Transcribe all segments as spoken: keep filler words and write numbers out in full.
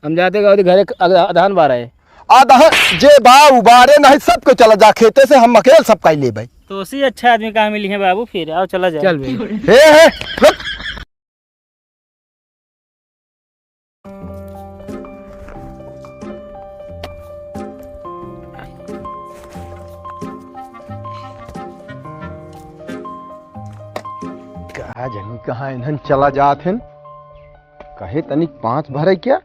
हम जाते गौरी घरे अग-, अदहन बारे। अदहन जे बा उबारे नहीं, सबको चला जा खेते से, हम अकेल सब काई लेबै। तो उसी अच्छा आदमी कहाँ मिली है बाबू, फिर आओ चला जाए। चल बे। हे, हे, रुक। का जानी कहाँ इन्हन चला जात हन। कहे तनिक पाँच भरे क्या?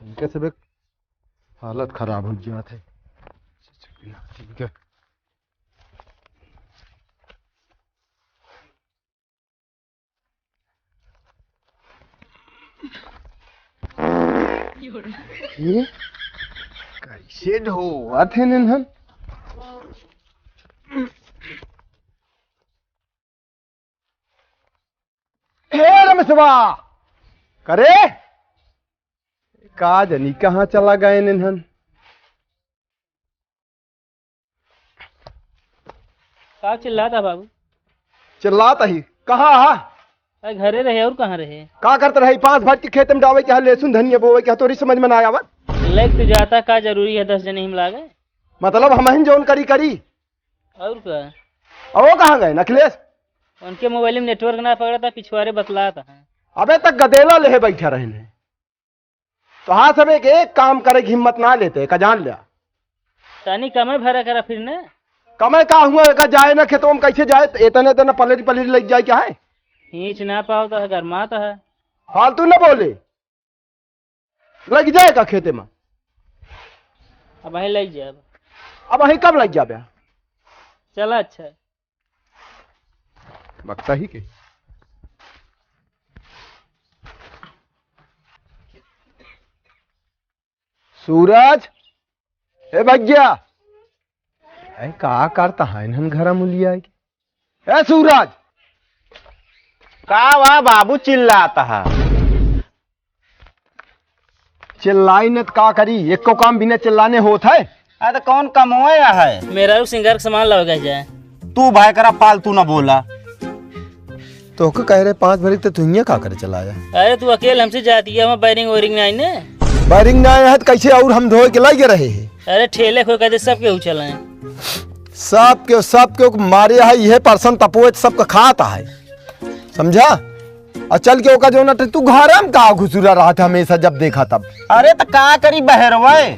इनके सब एक हालत खराब हो जात है। ठीक है। ये कैसे ढोवत है इन्हन? हे रमेशवा, करे का जनी कहाँ चला गए इन्हन? का चिल्लात है बाबू? चिल्लात ही कहाँ हा? अरे घरे रहे और कहाँ रहे? का करत रहे? पाँच भर के खेत में डावे के हा, लहसुन धनिया बोवे के हा, तोरी समझ में ना आवत। लग तो जाता, का जरूरी है दस जने हम लागे? मतलब हमहिन जौन करी करी। और का? और वो कहाँ गए अखिलेश? उनके मोबाइल में नेटवर्क ना पकड़ता, पिछुआरे बतलात है। अबे तक गदेला लेहे बैठा रहन है। तोहार सब एक, एक काम करे की हिम्मत ना लेते, का जान लिया। तनी कमे भरा करा फिर ने। कमे का हुआ, का जाए ना खेतों में, कैसे जाए? इतने, इतने पलरी, पलरी लग जाए क्या है? खींच ना पाओ तो है, गरमात है। फालतू ना बोले। लग जाए का खेते में? अब वहीं लग जाए। अब वहीं कब लग जाबे? चला अच्छा। बकता ही के। सूरज, ए भैया, ए का करता है इन्हन घरा मुलिया के? ए सूरज, का वा बाबू चिल्लात है? चिल्लाई न त का करी, एको काम बिना चिल्लाने होत है? अरे तो कौन कमवे है? मेहरारू सिंगार के सामान लावे गए जाए। तू भाई करा फालतू ना बोला। तोहके कह रहे पाँच भरी तो तुहिया का करे चला आया? अरे तू अकेल हमसे जाती है, वहाँ बैरिंग वैरिंग नहीं ने। बैरिंग नहीं है तो कैसे और हम ढोए के लाइगे रहे हैं? अरे ठेले खोए कहते सब केहू चलाए। सब के, सब के मारे है, यह परसन तपोए सबका खाता है, समझा? और चल के ओका जो ना तू घर में का घुसुरा रहा था हमेशा, जब देखा तब। अरे तो का करी बहरवे?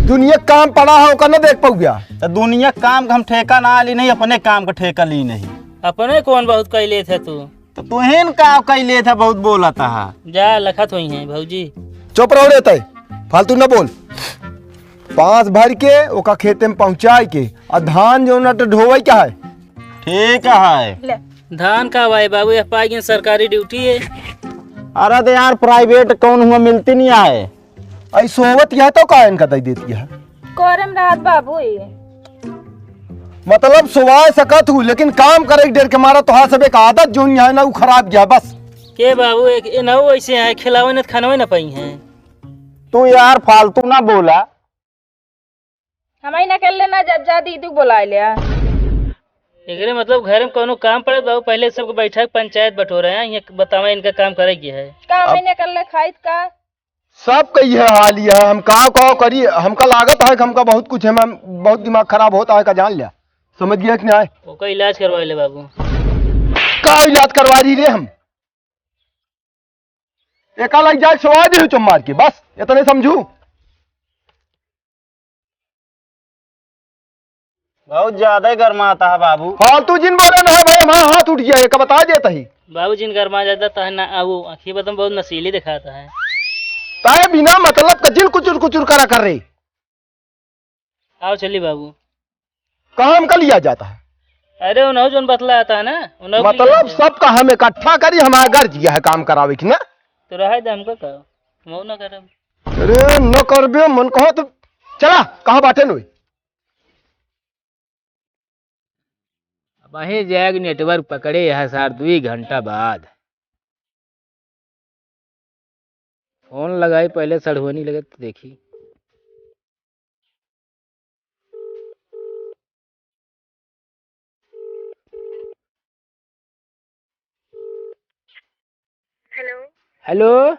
दुनिया काम पड़ा है, ओका न देख पउब्या। तो दुनिया काम का हम ठेका ना ली नहीं, अपने काम का ठेका ली नहीं। अपने कौन बहुत कई लेत है तू? तो तुहिन का कई लेत है, बहुत बोलत है। जा लखत होई हैं भौजी। चुप रहो रे तय, फालतू न बोल। पाँच भर के ओका खेते में पहुँचाए के, आ धान जो नट ढोवे क्या है? ठीक है। ले। धान का भाई बाबू, यह पाई सरकारी ड्यूटी है। अरे तो यार प्राइवेट कौन हुआ मिलती नहीं आए। आई सोवत यह तो का इनका दे देती है। कोरम रात बाबू ये। मतलब सोवाए सकत हूँ, लेकिन काम करे के डर के मारा तोहार सब एक आदत जोन है ना, वो खराब गया बस। के बाबू, एक इनहु ऐसे हैं, खिलावे न खानवे न पाई हैं। तू यार फालतू ना बोला। हम ही ना कर लेना, जब जा दीदू बुलाए लिया। एकरे मतलब घर में कोनो काम पड़े बाबू, पहले सबको बैठा के पंचायत बटोरे हैं, ये बतावा इनका काम करे के है। काम अब ही ना कर ले, खाइत का? सबका यह हाल ही है, हम का, का करी, हमका लागत है कि हमका बहुत कुछ है, हम बहुत दिमाग खराब होता है का जान लिया, समझ गया कि नहीं? ओका इलाज करवा ले बाबू। का इलाज करवा रही रे हम? एका लग जाए सवाई दे चुम मार के, बस इतने समझू। बहुत ज्यादा ही गरमाता है बाबू। फालतू जिन बोले ना भाई, हमारा हाथ उठ गया, एक बता देता ही। बाबू जिन गरमा जाता तह ना, आ वो आँखी बदम बहुत नशीली दिखाता है। ताए बिना मतलब का जिन कुचुर कुचुर करा कर रही। आओ चली बाबू। काम का लिया जाता है? अरे उन्हों जोन बतला आता है ना, उन्हों के लिए मतलब आता है। सबका हम इकट्ठा करी, हमारा गर्ज गया है काम करावे की ना। तो रहे दे हमको का, हम ना करब। अरे न करबे मन कहो तो चला, कहाँ बाटे नोई? अब अहे जाएग नेटवर्क पकड़े यह सार दुई घंटा बाद। फोन लगाई पहले सढ़ुअनी लगे तो देखी। हेलो। हेलो।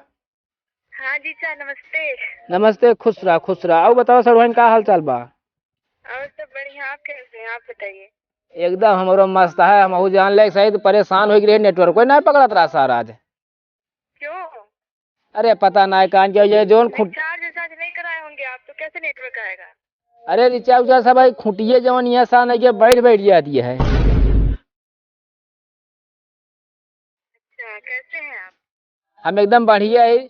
हाँ जीजा, नमस्ते। नमस्ते, खुश रहा, खुश रहा। अउ बताओ सड़ुआइन, का हाल चाल बा? और सब बढ़िया, आप कैसे हैं, आप बताइए? एकदम हमरो मस्त है, हमहू जान ले सही तो परेशान होइ गए, network कोई ना पकड़त रहा सारा आज। क्यों? अरे पता ना कान के ये जोन खुट- रिचार्ज विचार्ज नहीं कराए होंगे आप, तो कैसे network आएगा? अरे रिचार्ज विचार्ज सब भाई खुटिए जवन ये सा नहीं के बैठ बैठ जाती है। अच्छा, कैसे हैं आप? हम एकदम बढ़िया है।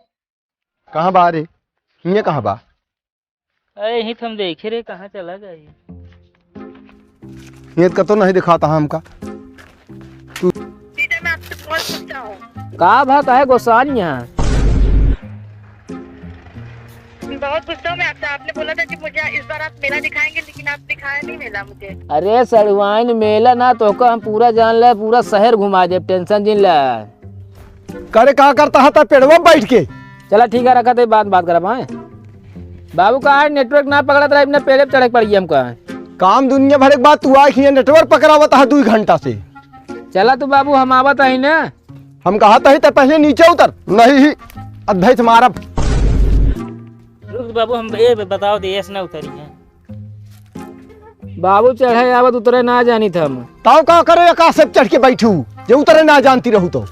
कहाँ बा रे? हियाँ कहाँ बा? अरे, यहीं तो हम देखे रहे, कहाँ चला गया ये? ये तो कतो नहीं दिखाता हमका। तू जीजा, मैं आपसे बहुत गुस्सा हूँ। का बात है गुस्सा नहीं है? बहुत गुस्सा हूँ मैं आपसे। आपने बोला था कि मुझे इस बार आप मेला दिखाएंगे, लेकिन आप दिखाया नहीं मेला मुझे। अरे सड़ुआइन, मेला ना तोहका हम पूरा जान ले, पूरा शहर घुमा देब, tension जिन ले। करे का करता है ता पेड़वा बैठ के? चला ठीक है, रखा थे, बाद बात करब, हाँ। बाबू का आज network ना पकड़त रहा, अपने पेड़े पे चढ़े के पड़ गया हमका। काम दुनिया भर के बात, तू आए हियाँ network पकड़ावत है दुई घंटा से। चला तू बाबू, हम आवत ही ना। हम कहा तही तो पहले नीचे उतर, नहीं ही अद्धाई से मारब। रुक बाबू, हम ये बताओ दे, ऐसे ना उतरी है। बाबू चढ़े आवत उतरे ना जानित हम। ताऊ का करे, आकाश से चढ़ के बैठू, जे उतरे ना जानती रहू तो।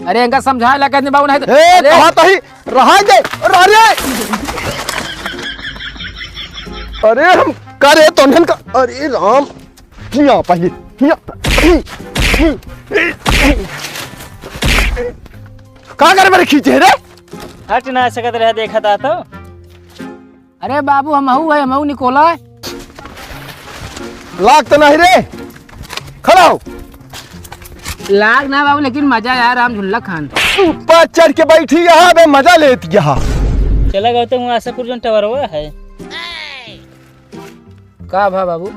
अरे इनका समझाए ला कहते बाबू, नहीं तो ए, अरे कहा तही, रहा दे, अरे, अरे हम करे तो नन का, अरे राम, हिया पहले, हिया। का करे मेरे खींचे रे? हट ना सकत रहे, देखा था तो। अरे बाबू, हमहू है, हमहू निकोला। लाग तो नहीं रे, खड़ा हो। लाग ना बाबू, लेकिन मजा यार, राम झुल्ला खान। ऊपर चढ़ के बैठी यहाँ बे, मजा लेत यहाँ। चला गए तो वहाँ आशापुर जोन टवरवा है। का भा बाबू?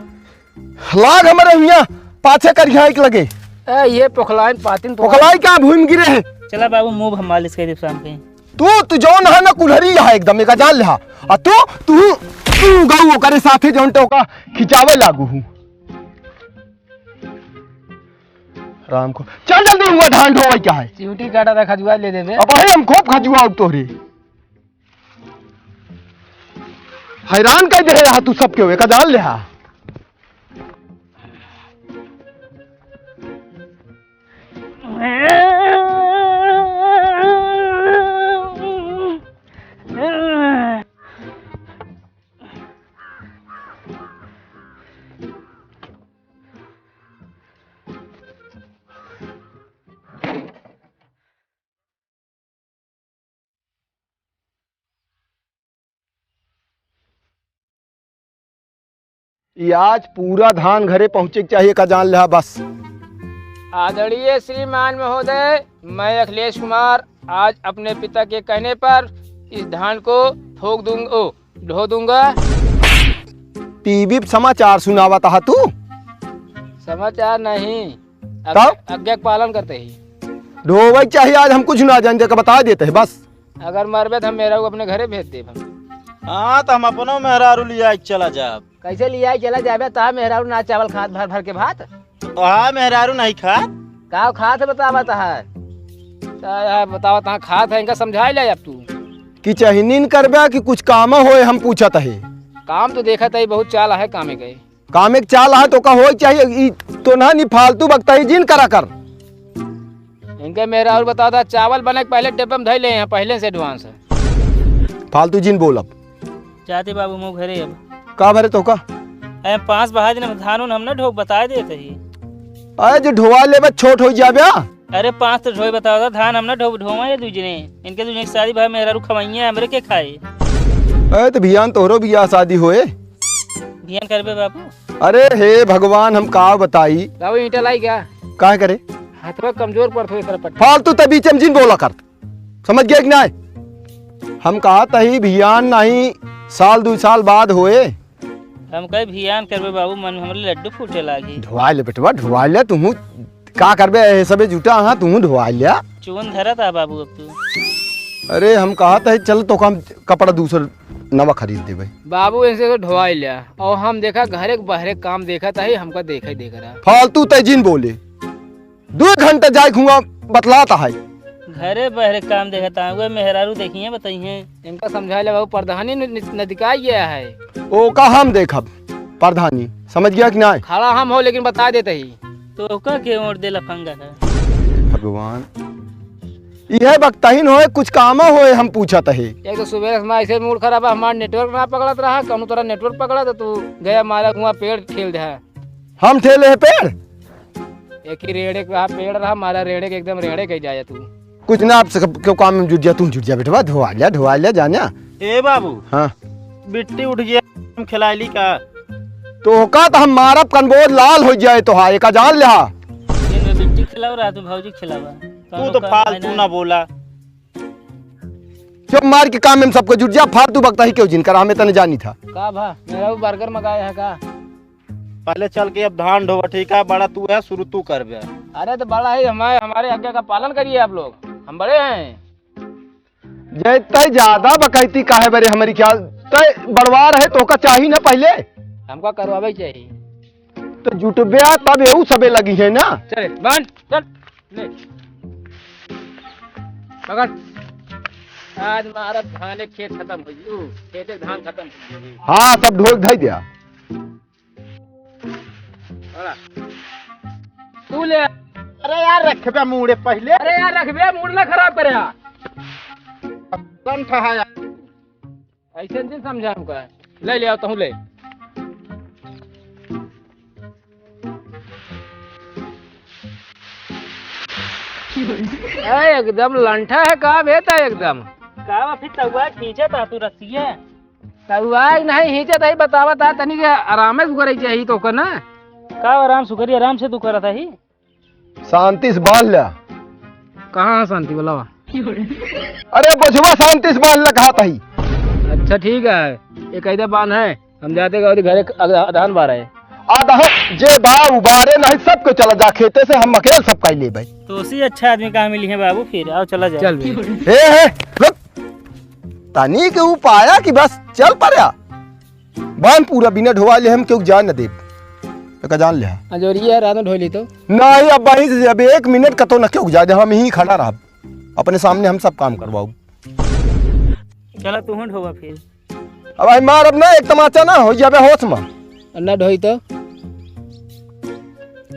लाग हमरे हियाँ पाछे करिया एक लगे। ए, ये पोखलाइन पातिन पोखला- पोखलाई का भूमि गिरे है। चला बाबू, मुंह हम मालिश कर दे शाम के। तू, तू जौन है ना कुल्हरी है एकदम, एका जान ले हा। आ तू, तू, तू गऊ ओकरे साथे जौन टोका खिंचावे लागू हूँ। राम को, चल जल्दी हुआ, धान ढोवे क्या है? चिमटी काटा था, खजुआ ले देबे। अब भाई हम खूब खजुआ तोहरे। हैरान कर दे रहा तू सबके, एका जान ले हा। ई आज पूरा धान घरे पहुँचे के चाहिए, का जान लेहा बस। आदरणीय श्रीमान महोदय, मैं अखिलेश कुमार आज अपने पिता के कहने पर इस धान को ठोक दूंगा, ओ, ढो दूंगा। टीवी पे समाचार सुनावत हा तू? समाचार नहीं, तब? आज्ञा, आज्ञा के पालन करते ही। ढोवे के चाहिए, आज हम कुछ ना जान दे के बता देते हैं बस। अगर मरबे तो हम मेहरारू अपने घरे भेज देब हम। हाँ, तो हम अपनो मेहरारू लिया के चला जाब। कैसे लिया के चला जाबे? तोहार मेहरारू ना चावल खात भर भर के भात। तोहार मेहरारू नहीं खात? का खात है बतावा तोहार? का यार बतावा तोहार खात है, इनका समझाई ले अब तू। कि चहिनीन करबे कि कुछ काम होए, हम पूछत है। काम तो देखत है, बहुत चाल है कामे के। काम एक चाल है तो का होए चाहिए, ई तो ना नी फालतू बकताई जिन करा कर। इनके मेहरारू बतावा था, चावल बने के पहले डिब्बे में धई ले हैं, पहले से advance है। फालतू जिन बोलब। जाते बाबू, मुँह घरे अब। का भरे तो का? ए, पाँच बहा दिन हम धान उन हम ना ढोक, बताए देते ही। अरे, जो ढोवा लेबे, छोट हो जाबे। अरे, पाँच तो ढोए बतावा था, धान हम ना ढोब, ढोवा ये दूजने। इनके दूजने की शादी भाई मेहरारू खवाइए, हमरे के खाए। अरे, तो भियान तोहरो बियाह शादी होए। भियान करबे बाबू। अरे, हे भगवान, हम का बताई? बाबू, ईंटा लाई क्या? काहे करे? हाथवा कमजोर पड़त हो, एकर पट्टी। फालतू ते बीच में जिन बोला कर। समझ गया कि नहीं? हम कहा तही भियान नहीं, साल दू साल बाद होए। हम कहे भियान करबे बाबू, मन में हमरे लड्डू फूटे लागी। ढोवा ले बेटवा, ढोवा ले, तुहूँ का करबे, ए सबे जुटा हाँ, तुहूँ ढोवा ले। चुन धरत आ बाबू अब तू। अरे हम कहा तही चल तो हम कपड़ा दूसर नवा खरीद देबे। बाबू इनसे तो ढोवा ले, और हम देखा घरे के बहरे काम देखा तही, हमका देखे देख रहा। फालतू ते जिन बोले। दो घंटा जाए घुआ बतलाता है। घरे बहरे काम देखत आए, वे मेहरारू देखिए, बताइए। इनका समझा ले बाबू, प्रधानी न-, न-, नदिकाई गया है। ओका हम देखब, प्रधानी, समझ गया कि नाहीं? खड़ा हम हो, लेकिन बता देते ही। तो ओका के वोट दे लफंगा है? भगवान, यह बकतहीन होए, कुछ कामा होए, हम पूछत है। एक तो सुबह से हमारा ऐसे मूड खराब है, हमारा नेटवर्क ना पकड़त रहा, कौनो तरह नेटवर्क पकड़ा तो तू गया मारा हुआ पेड़ ठेल दे। हम ठेले है पेड़? एक ही रेड़े का पेड़ रहा, मारा रेड़े के एकदम रेड़े कह जाए तू। कुछ ना, आप सब क्यों काम में जुट जा, तुम जुट जा बेटवा, धोआ लिया, धोआ लिया, जाना। ए बाबू। हाँ। बिट्टी उठ गया, हम खिलाइली का? तो का तो हम मारब, कनबोर लाल हो जाए तो हा, एका जान ले हा। दिन में बिट्टी खिलाओ, रात में भौजी खिलावा। तू तो फालतू ना बोला। चुप मार के काम में सबको जुट जा, फालतू बकता ही क्यों जिनकर हमें तने जानी था। का भा, मेरा वो बर्गर मंगाया है का? पहले चल के अब धान ढोवा, ठीक है? बड़ा तू है, शुरू तू कर बे। अरे तो बड़ा ही हमारे, हमारे आज्ञा का पालन करिए आप लोग, हम बड़े हैं। जय तय ज्यादा बकैती काहे बरे हमारी ख्याल, तय बड़वार है तो का चाही ना पहले। हमका करवावे चाहिए। तो जुटबे तब एहू सबे लगी है ना। चले, बन, चल, ले। पकड़। आज मारत धान एक खेत खत्म हो गई, खेत एक धान खत्म हो गई। हाँ, तब ढोक धई दिया। बड़ा। तू ले। अरे यार, रखबे मूड़े पहले। अरे यार, रखबे, मूड ना खराब करे यार। कौन ठहा यार? ऐसे नहीं समझा हमका। ले ले आओ, तहूँ ले। ए, एकदम लंठा है का बेटा एकदम? का बा फिर तउआ खींचे ता तू रस्सिया? तउआ नहीं खींचे ता ही बतावा ता तनी के आरामे से करे चाहिए तो का ना? का आराम से करी, आराम से तू करत ही। शांति से बांध ल्या। कहाँ है शांति बोलावा? अरे बोझवा शांति से बांध ल्या कहा तही। अच्छा ठीक है, ये कैदे बांध है, हम जाते गए घरे अग-, अदहन बार है। अदहन जे बा उबारे नहीं, सबके चला जा खेते से, हम अकेल सब कह लेबे। तो उसी अच्छा आदमी कहाँ मिली है बाबू, फिर आओ चला जाए। चल बे। हे, हे, रुक। तनी के उपाया कि बस चल पड़या। बांध पूरा बिना ढोवा ले हम क्यों जान न देब। तो का जान ले। अजोरिया रात में ढोली तो। नहीं, अब वहीं से अब एक मिनट का तो न क्यों जा दे, हम यहीं खड़ा रहब। अपने सामने हम सब काम करवाओ। चला तू ढोवा फिर। अब भाई मार अब ना, एक तमाचा ना हो जाबे होश में। ना ढोई तो।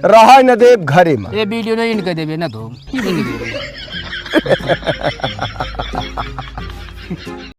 रहा न देब घरे में। ये वीडियो नहीं इनका देबे ना तो।